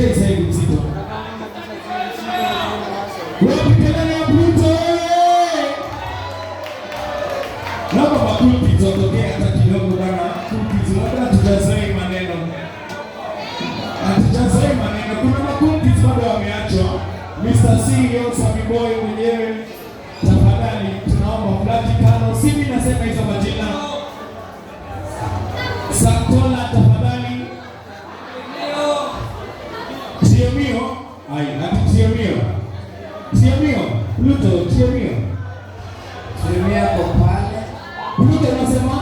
Sasa mzito. Wapi kelele ya Pluto wewe? Naomba ma-cool kids watokee hata kidogo bana. Cool kids, labda hatujazai maneno. Hatujazai maneno. Kuna ma-cool kids bado wameachwa. Mr. CEO Sammy Boy mwenyewe, tafadhali tunaomba Flati Carlos, si mimi nasema hizo majina. Santola, tafadhali. Tiomio, ai, ati Tiomio. Tiomio, Pluto, Tiomio. Tremia kwa pale. Pluto unasema?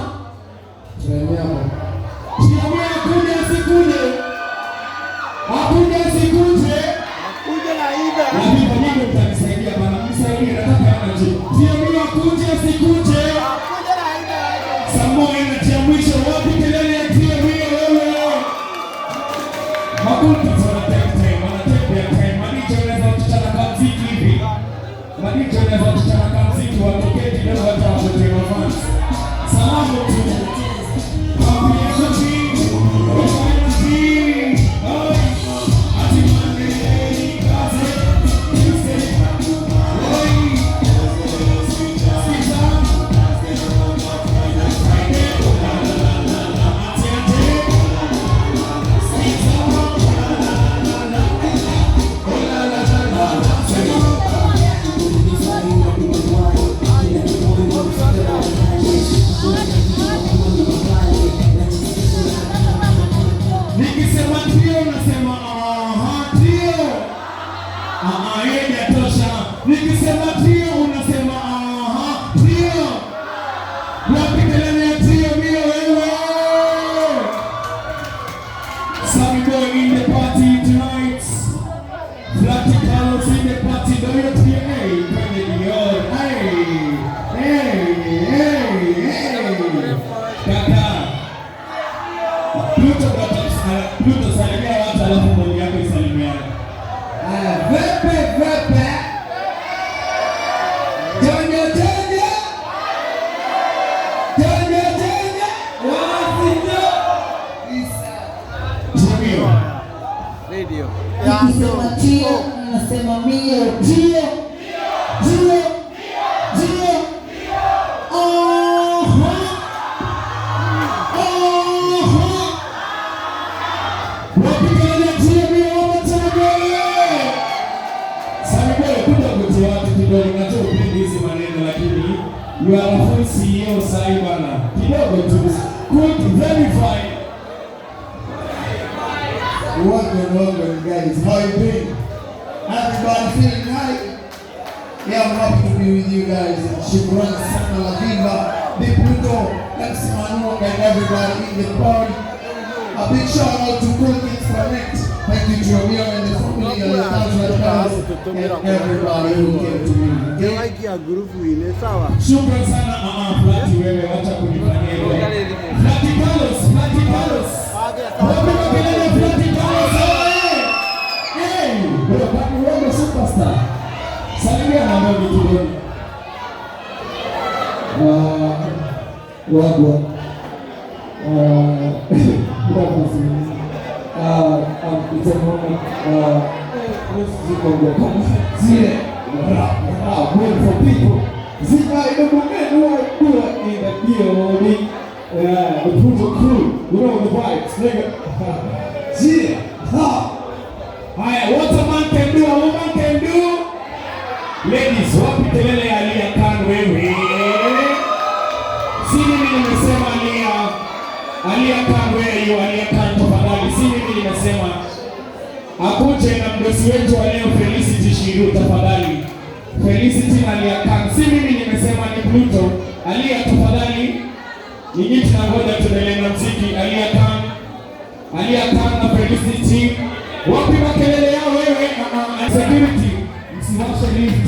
Tremia kwa Tiomio akuje asikuje? Akuje asikuje? Kuja na ida. Lakini nyinyi mtanisaidia bana, mnisaidie, nataka energy. Tiomio akuje asikuje? Kuja na ida. Samoa energy ya mwisho, wapi kelele ya Tiomio wewe? Ma-cool kids wana take time, wana take their time. Manicho unaweza kuchana kama mziki hivi. Manicho unaweza kuchana kama mziki, watokee kidogo hata wapotee mafans. Salamu tu. Happy energy. Energy. Oi. Ati Monday, kaze. Tuesday. Oi. Sita. Friday. Ati ati. Sita. Oh la la la la. Nikisema ndio unasema aha, ndio. Aha, hiyo inatosha. Nikisema ndio unasema aha, ndio. Wapi kelele ya ndio mio wewe? Sammy Boy in the party tonight. Flati Carlos in the party. Ndio hiyo TNA kwenye Dior. Hey, hey, hey, hey. Kaka. Pluto Pluto, salimia watu alafu mwili yako isalimiane. Haya, vepe vepe. Jonjo jonjo. Jonjo jonjo. Wasijo. Isa. Jimio. Radio. Nikisema tio, nasema mio. Tio, tio, tio. Aha. Aha. Wapi kelele ya Jimio wote? Sammy Boy, kuja kutia watu kidogo, najua upendi hizi maneno lakini you are a full CEO sahi bana. Kidogo tu. Could verify. Welcome, welcome, guys. How you doing? Everybody feeling nice? Yeah, I'm happy to be with you guys. Shukran sana La Viva, Big Pluto, MC Manu, and everybody in the party. A big shout out to Cool Kids Connect. Thank you to Amir and the family and the thousand guys and everybody who came to me. Okay? Like ya group ile sawa. Shukran sana mama Flati, wewe wacha kunifanyia hivyo. Flati Carlos, Flati Carlos. Wapi makelele Flati Carlos? Hey! Hey! Wewe kwani wewe ni superstar? Salimia na wewe kidogo. Wagwan. Good afternoon. It's a moment. Yeah, rap, rap, wait for people. Zika in the building. Yeah, the Pluto crew. You know the vibes, nigga. Yeah. Ha. Haya, what a man can do, a woman can do. Ladies, wapi kelele ya Alia Khan wewe? Si mimi nimesema Alia. Alia Khan, where you Alia Khan, tafadhali. Si mimi nimesema. Akuje na mdosi wetu wa leo Felicity Shiru, tafadhali. Felicity na Alia Khan. Si mimi nimesema, ni Pluto. Alia, tafadhali. Nyinyi tunangoja tuendelee na muziki. Alia Khan. Alia Khan na Felicity. Wapi makelele yao wewe? Security. Msiwashe lift.